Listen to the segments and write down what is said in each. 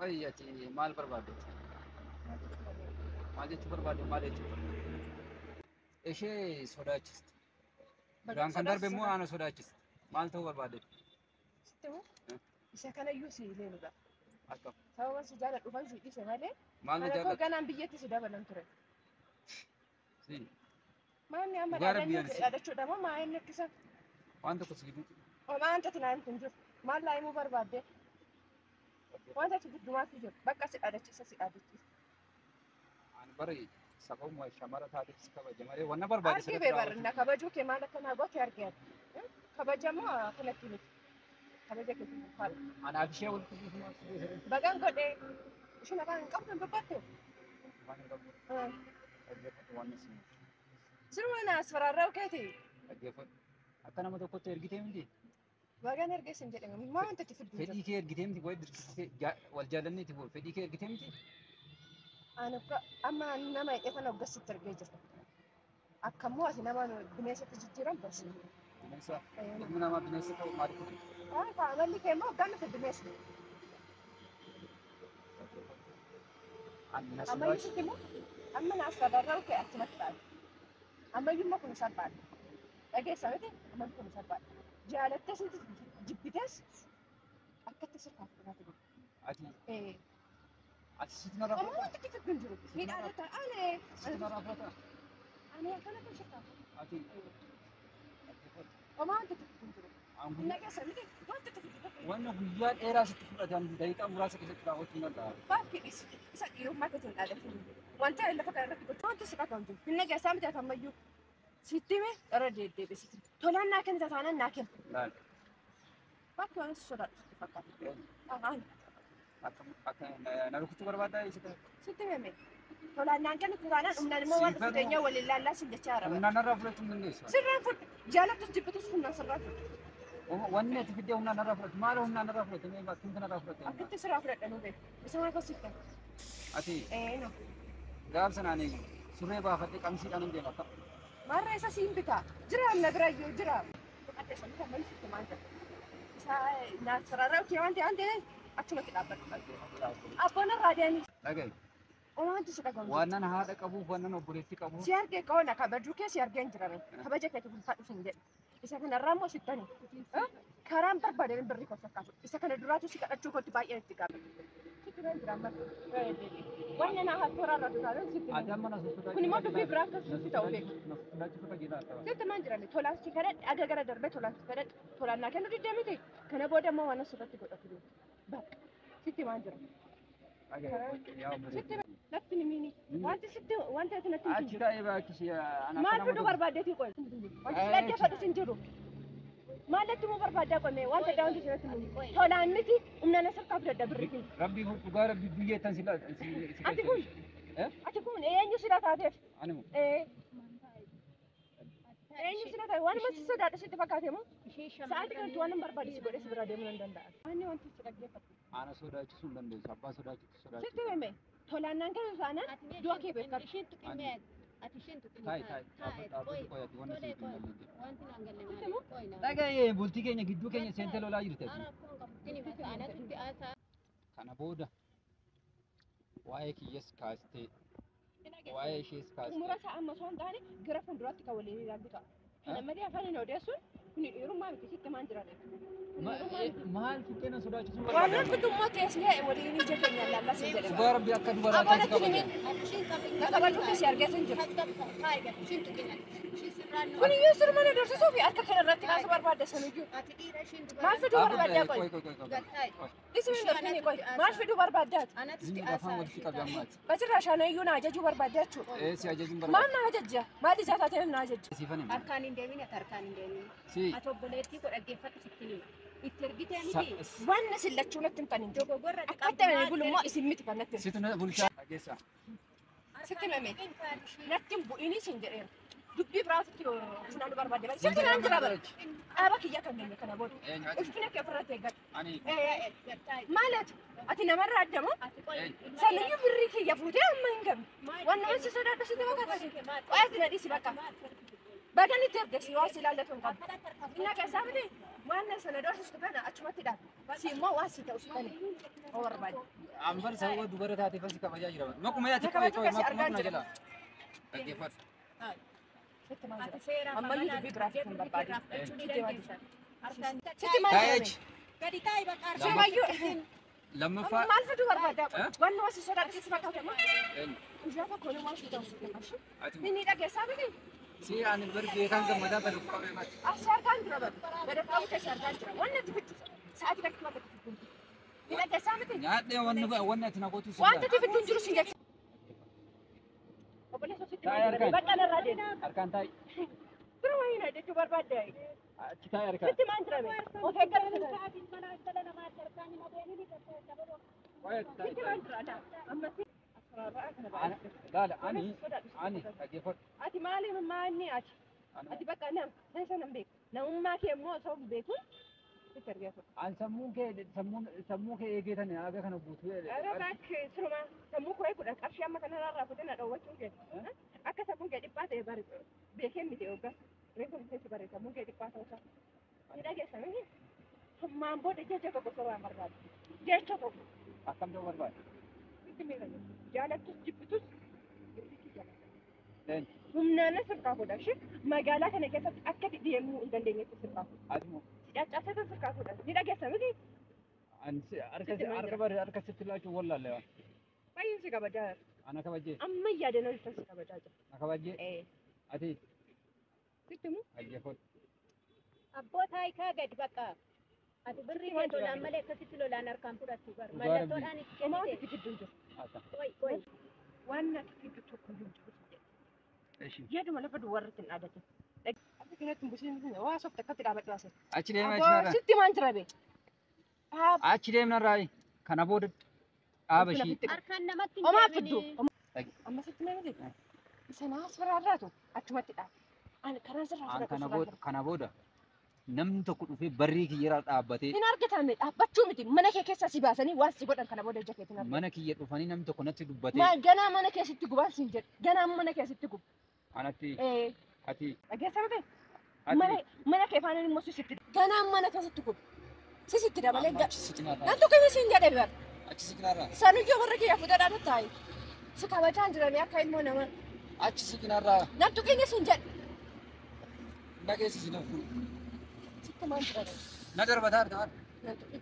Qoy ati maal barbaadde? Maal jechuu barbaadde maal jechuudha? Ishee sodaachiste. Duraan kan darbe immoo ana sodaachiste. Maal ta'uu barbaadde? Sitti moo? Isa kanayyuu si ileenudha. Akkam. Sababa si jaaladhu fan si dhiise malee. Maal na Kana koo jaalladha? ganaan biyyatti si dabalan ture. Si. Maanni amma Dhugaa rabbii dhaadannoo ani si- dhaadachuudha moo maa inni akkisa? Waan tokko si gidduu. Homaa wanta ati naa himtu hin jiru. Maal laa himuu barbaadde? Wanta ati giddumaatti jiru. Bakka si dhaadachiisa si dhaadachiisa. Ani bara sababuma shamara taateef si kabaja malee wanna barbaade Argee sirratti bee barri raawwachuu. na kabajuu kee maal akka naa goote argee arge. Kabajamoo akkanatti miti. Kabaja keetti ulfaadha. Anaaf ishee walitti buusumaa si beeksise. Bagaan godhee isheen afaan hin qabdu hin dubbattu. Waan hin qabdu. Dhaggeeffadhu waan isin. Siruma na asfaraarraa keeti. Dhaggeeffadhu. Akka nama tokkotti ergitee miti. Bagaan ergee sin jedhame maa wanta itti fiddu hin Fedhii jiru. kee ergitee miti wayi dirqisiisee wal jaalanneeti boo fedhii kee ergitee miti. Ani amma nama hidhee kana hoggasitti ergee jira. Akka immoo ati nama bineensatti jijjiiran barsiisa. Bineensa ilmi namaa bineensa ta'u maaliif fedhi? Amalli kee immoo hoggaan dhufe bineensa. Ani na Ammayyuu sodaachisu. sitti immoo amma na asfaraarraa kee achumatti dhaabe. Ammayyuu immoo kun salphaadha. Dhageessa miti ammayyuu kun salphaadha. Jaalattes miti jibbitees akkatti sirkaaf fudhatu godhu. Ati ati sitti narraa Ammoo fudhata? wanti itti fiddu hin jiru. Ni dhaadata. Ani Sitti narraa fudhata? ani akkanatti sirkaaf. Ati dhaggeeffadhu. Homaa wanti itti fiddu hin jiru. An guyyaa Dhageessa miti wanti itti fiddu tokko hin jiru. wanna guyyaa dheeraa sitti fudhate an daqiiqaa muraasa keessatti raawwachuu hin danda'a. Baakki dhisi. Isa dhiirummaa keetiin dhaadatu. Wanta lafa kana irratti gochuu wanti si dhagahu hin jiru. Hin dhageessaa miti ati ammayyuu. Sitti hime irra deddeebisitti. Tolaan naa kennita taanaan naa kenna. Laal. Bakki waan si sodaadhu sitti fakkaata. Ahaan. Akka akka na rukutuu barbaaddaa isa kana. Sitti hime. Tolaan naan kennitu taanaan humnaan immoo waan dhufu keenya waliin laallaa sin jechaa araba. Humnaan narraa fudhachuu hin dandeessu. Sirraan fudhu. Jaalattus jibbitus humnaan sirraa fudhu. Wanni ati fiddee humnaan narraa fudhatu maal humnaan narraa fudhate mee akkamitti narraa fudhate? Akkitti sirraa fudhadhanuu beeku. Isa maal kositti? Ati Ee no. gaaf sanaan surree baafadhee qamsiidhaan hin deema akka. Maarra isa siin bitaa. Jira na bira iyyuu jira. Adda isa miti ammayyuu sitti maal jedha. Isa naan sarara kee waan ta'e achumatti dhaabbadhu. Abboon irraa deemi. Dhaga'i. Oma wanti si dhagahu. Waan haadha qabuuf waan obboleettii qabuuf Si argee qoona kabajuu kee si argee hin jirame. Kabaja keetu bulfadhu sin jedhe. Isa kanarraa immoo sittani. Karaan barbaadeen birrii koo fakkaatu. Isa kana duraatu si kadhachuu kootti baay'een itti gaabbe. Sitti nan jira ammas. Wanni naa hattoora irra duraadhaan sitti ati amma na sosodaachuu. Kun immoo dubbii biraa akkasutti ta'uu beeku. Na sosodaachuu kajeelaa qaba. Sitti maan jirame tolaan si kadhadhe aga gara darbee tolaan si kadhadhe tolaan naa kennu diddee miti. Kana booda immoo waan asirratti godhatu beeku. Bakka sitti maan jira. Dhaga'i. Yaa Sitti obboleettii. natti ni miini. Wanti sitti wanti ati natti hin Achi jiru. taa'ee baakisi ana Maal fiduu barbaaddeetii qoy? Wanti si dhaggeeffadhu sin jiru. Maal natti himuu barbaaddaa qoy wanta addaa wanti sinatti himu. Tolaan miti humnaan as harkaa fudhadha birri kun. Rabbii dhugaa rabbii biyyeettan si si Ati kun ati kun eenyu sila taateef? Ani moo Ee eenyu sila taate waanuma si sodaadhu sitti fakkaate moo? Sa'aatii kanatti waan hin barbaade si godhee si biraa deemuu nan danda'a. Ani wanti si dhaggeeffadhu. Ana sodaachisuu hin dandeessu. Abbaa sodaachisu Sitti sodaachisu. hime tolaan naan kennu taanaan du'a kee beekadhu. Isheen tuqinee ati isheen tuqinee. Taa'i taa'i dhaabbatu qoy ati wanni si hin dandeenye. Wanti naan galle Sitti moo? Dhaga'i bultii keenya gidduu keenya seentee lolaa jirti ati. Rakkoon qabu anatu itti haasaa. Kana booda waa'ee kiyyas kaastee waa'ee ishees Xumura kaastee isaa amma osoo hin taane gara fuulduraatti kan waliin ilaallu ta'a. Kana malee afaan hin odeessuun kun dhiirummaa miti sitti maan jira. Maal fiddee na sodaachisuu Waan barbaadda? nan fidummoo teessee waliin ija keenya ilaallaa sin jedhe. Dhugaa rabbii akka dubaraa Abboon taate natti kabaja. himi. Ati isheen qabin. Na kabajuu kee si argee sin jira. Taa'i gad isheen tuqinee. Isheen sirraan Kun iyyuu sirma na dorsisuu fi harka kana irratti kaasuu barbaadda saniyyuu. Ati dhiira isheen Maal dubara. fiduu barbaaddaa qoy? Qoy qoy qoy qoy. Gad taa'i. Ismi hin dorfini qoy. Maal fiduu barbaaddaati? Anatu itti Afaan haasaa. walitti qabi ammaati. Bajirraa shaanayyuu na ajajuu barbaadda jechuudha. Ee si ajajuun Maal barbaada. na ajajja? Maal ijaa taateef na ajajja? Siifan hima. Harkaan hin deemin ati harkaan hin deemin. Si Ati obboleettii koo dhaggeeffadhu sitti hima. Itti ergitee miti. Waan isin lachuu natti himtan hin jiru. Dogoggorra Akkatti amane bulummoo isin miti kan natti himtan. situ na bulchaa. Dhageessaa. Sitti himame. Natti hin bu'inis hin jedheera. Dubbii biraatitti funaanuu barbaadde malee. Sitti naan jira bara. Dhaaba kiyya kan geenye kana booda. Eenyu ati? Ulfina kee ofirratti eeggadhu. Ani Maal ati? Ati namarraa adda moo? Saniyyuu birrii kiyya fuutee amma hin qabne. Waan nama si sodaadhu sitti fakkaata. Qoy ati na dhiisi bakka. Bagan itti erge si waan si ilaallatu hin qabu. Inni keessaa miti waan sana doorsistu kana achumatti dhaab. Si immoo waan si ta'u si tani. Hoo barbaade. Ambar sababa dubara taateef si kabajaa jira. Maquma yaati Na kabajuu keessi argaan maquma jira. jala. Dhaggeeffadhu. Sitti maal Ati jira? seeraaf Ammayyuu amalaan dubbii biraaf jechuun kan barbaadu. irraa fudhachuu ni Sitti maal dandeessa. Harkaan Sitti maal Taa'ee jira? achi. gadi taa'i bakka harkaan. Simayyuu Lammaffaa. maal fiduu barbaadda? Eh? Wanni waan si sodaachise si fakkaata moo? Eenyu? Guyyaa tokko nama si ta'u sitti mashi. Ati Ni dhageessaa miti? si ani bari beekaan gammadaa gadi of qabee mati. Asi argaan jira bari. Gadi of qabu keessa argaan jira. Wanni ati fiddu sa'aatii kanatti waan ati fiddu. Ni dhageessaa miti? Nyaadhee wanni wanni ati na gootu si Wanta ati fiddu hin jiru si jecha. Obboleessa sitti Taa'ee maal jira? harkaan. Bakka narraa deemi. Harkaan taa'i. Bira wayii na jechuu barbaadde. Achi taa'i harkaan. Sitti maal jira mee? Of eeggadhu. Waa'ee achi taa'i. Sitti maal jira? Amma si asirraa kana baay'ee. Laala ani ani dhaggeeffadhu. Ati maali maanni ati? Ati bakka nam nan sana hin beeku. Namummaa kee immoo osoo hin beekun sitti argaa turre. An sammuun kee sammuun sammuu kee eegeetan haga kana guutuu. Ara baak sirumaa sammuu koo eeguudha qarshii amma kana irraa fuutee na dhoowwachuun kee. Akka sammuun kee dhiphaa ta'e bari beekee miti hoggas. Reefu miti bare sammuun kee dhiphaa ta'uusaa. Ni dhageessa miti? Hammaan booda jecha tokko sobaan barbaadu. Jecha tokko. Akkam ta'uu barbaada? Sitti miira jaalattus jibbitus jirbichi jaalata. Eenyu? Humnaanis sirkaa fuudha ishee magaalaa kana keessatti akka deemuu hin dandeenyetti sirkaa fuudha. Ati moo Caccabsata sirkaa fuudha. Ni dhageessa miti? an harka harka bari harka sitti laachuu wallaalle waan. Baay'een si kabajaa jira. Ana kabajjee Amma yaadannoo jirtan si kabajaa jira. na kabajjee ati Sitti moo? dhaggeeffadhu. Abboo taayikaa gadi bakka. Ati birrii kee lolaan malee akkasitti lolaan harkaan fudhattu bar. Dhugaa Rabbii. Mallattoodhaan itti Homaa kennite. wanti fiddu hin jiru. Akka. Qoy qoy. Waan ati fiddu tokko iyyuu hin jiru. Eshi. Yaaduma lafa duwwaarratti hin dhaadatin. Akka kanatti hin busiin waa softa akkatti dhaabadhu asii. Achi deema achi Abboo narraa. sitti maan jira bee? Achi deemna irraa kana booda dhaaba ishii. Harkaan namatti hin Homaa fiddu. deebinii. Amma sitti mee miti? Isa naas firaarraatu achumatti dhaabe. Ani karaan sirraa An fudhadhu kana sirraa booda kana booda namni tokko dhufee barrii kiyyarraa dhaabbatee Hin argatame dhaabbachuu miti mana kee keessaa si baasanii waan si godhan kana booda ija keetiin argata. mana kiyya dhufanii namni tokko natti dubbatee Maal ganaa mana keessatti gubaan siin jedhu ganaa mana keessatti gubu. anatti ati Dhageessa miti? ati Mana kee faana immoo sisitti ganaa mana keessatti gubu. Sisitti dabalee amma achi siqinarraa nan tokko inni siin jedhe bar. achi siqinarraa Sanuyyoo warra kiyya fuudhadhaan taa'i. Si kabajaan jirame akka ilmoo namaa. achi siqinarraa Nan tokko inni siin jedhe. dhageessisi na fuudhu Sitti maal jira bee? na darbataa argaa Nan tokko.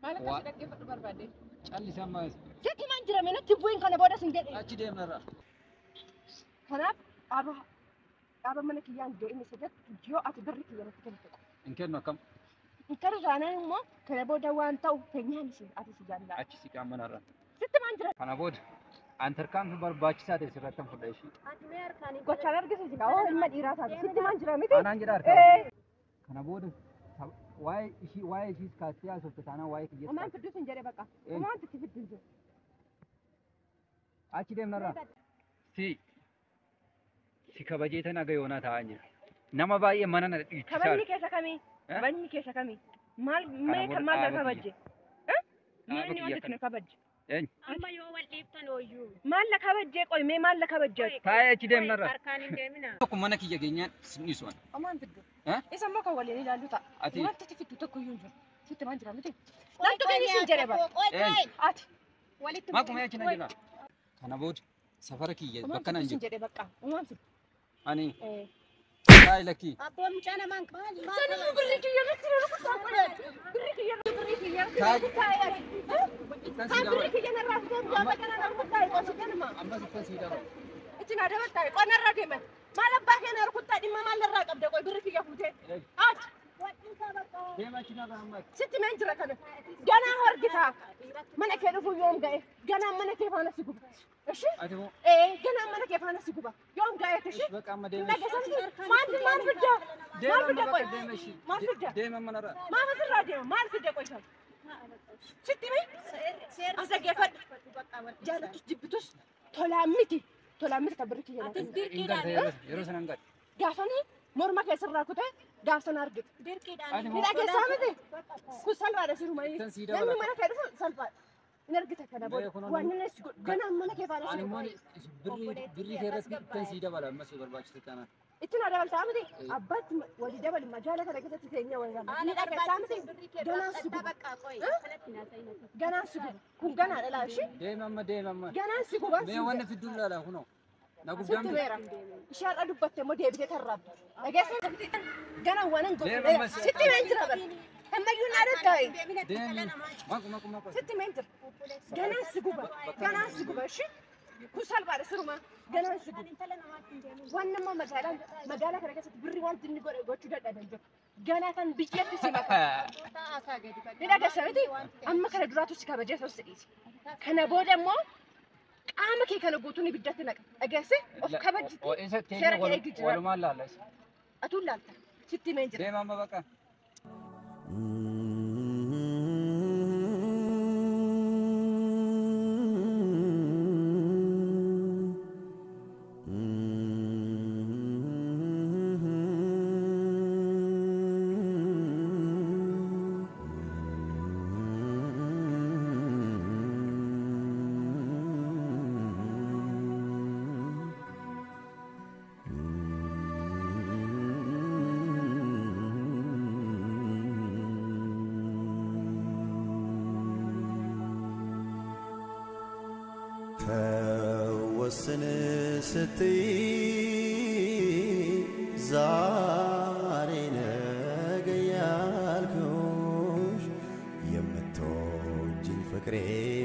Maal Waa- akkasii dhaggeeffadhu barbaadde? callisi amma Sitti maal jirame natti bu'iin kana booda siin jedhe. achi deemnarraa Kanaaf dhaaba dhaaba mana kiyyaan deemni isa jettu yoo ati birri kiyya natti kennite qofa. hin kennu akkam Intala taanaan immoo kana booda waan ta'u feenyaan isin ati si jaalladha. achi siqaa manarraa Sitti maal jira? kana booda an tarkaanfii barbaachisaa ta'e sirratti hin fudha ishii Ati mee harkaan hin Gochaan argisiisi kaa oo ilma dhiiraa taate sitti maal jira miti? anaan jedha harkaa Ee kana booda waa'ee ishii waa'ee ishiis kaastee haasofte taanaan waa'ee kiyyees Homaan fidduu sin jedhe bakka. Ee. Homaan itti fidduu hin jiru. achi deemnarraa si si kabajeetan aga yoonaa taa'aa jira nama baay'ee mana na dhiichisaa Kabajni keessa kamii? Eh? Kabajni keessa kamii? Maal mee booda kan maal na dhaaba kabajje? kiyya. Maal inni kiyya wanti na kabajje? eenyu Amma yoo wal dhiiftan ooyyuu. Maal na kabajjee qoy mee maal na kabajjee? taa'ee achi deemnarraa Harkaan hin deemina. tokko mana kiyya geenyaan sin dhiisu ani Homaan fidduu. Eh? Isa immoo kan waliin ilaallu ta'a. ati Wanti itti fiddu tokko iyyuu hin jiru. Sitti maal jira miti? Nan tokko inni sin jedhe bara. Qoy Eenyu? qoy. Ati. Walitti maquma achi na jira kana booda safara kiyya Homaan bakka nan fidduu sin jiru jedhe bakka. Homaan fidduu. ani Ee. taa'e lakkii Abboo mucaa namaan maal maal Sanuu birri kiyya irratti na rukutaa qola. Birri kiyya irratti birri kiyya irratti na Taa'e. rukutaa yaali. ittan sii Kan birri dabala kiyya narraa fuutee gaafa kana na rukutaa qosi ganuma. ammas ittan sii dabala Itti na dabaltaa qonna irraa deeman. Maal abbaa kee na rukuttaa dhimma maal irraa qabda qoy birri kiyya fuutee. Ati deema achi narraa amma sitti meen jira kana. Ganaa horgitaa. Mana kee dhufuu yoom ga'e? Ganaa mana kee faana si guba. Ishi? ati moo Ee ganaa mana kee faana si guba. Yoom ga'eet ishi? bakka amma deema Dhageessatti maal maal fidda? deema Maal amma fidda qoy? bakka deema ishii Maal fidda? deema manarraa Maaf asirraa deema? Maal fidda qoy sana? Sitti mee? As dhaggeeffadhu. Jaalattus jibbitus tolaan miti. Tolaan miti kan birri kiyya Atis natti. hin garte dirqiidhaan. yeroo sana hin garte Gaafanii morma keessarraa kutee gaaf sana argite. Dirqiidhaan. Ati Ni dhageessaa miti? Kun salphaadha sirumaa. Ittan sii Namni dabala mana kee dhufu salphaadha. Hin argita kana booda. Mee kun Waan inni si godhu ganaan mana kee faana ani si immoo godhu. birrii birrii kee irratti ittan sii dabala ammas yoo barbaachise taanaan Itti naa dabaltaa miti? Abbaatti walii dabali magaala kana keessatti teenya walii dabali. Ni dhageessaa miti? Ganaan si guba. Ganaan si guba. Kun ganaadha laa ishee. Deema amma, deema amma. Ganaan si guba. Mee wanna fidduun laala kunoo. Na gubdaan Sitti beera. Ishee har'a dubbatte immoo deebitee tarraabdi. Dhageessaa miti? Ganaan waan hin Deema godhu. amma. Sitti meen jira bara. Ammayyuu naa daddaa'e. Deemi. Maqu maqu maqu. Sitti meen jira. Ganaan si guba. Ganaan si guba ishee. Kun salphaadha sirumaa. Ganaan si guba. Waan nama magaalaa kana keessatti birri wanti inni godhe gochuu dadhaban jiru. Ganaa kan biyyatti si maka. Ni dhageessa miti? Amma kana duraatu si kabajee osoo si dhiise. Kana booda immoo qaama kee kana guutuun ibiddatti naqa. Dhageesse of kabajji. Isa Seera teenya kee eegi jira. walumaan laala isa. Atuun laalta. Sitti meen jira. Deema amma baqa. ተወስን ስትይ ዛሬ ነገ ያልኩሽ የምትወጂኝ ፍቅሬን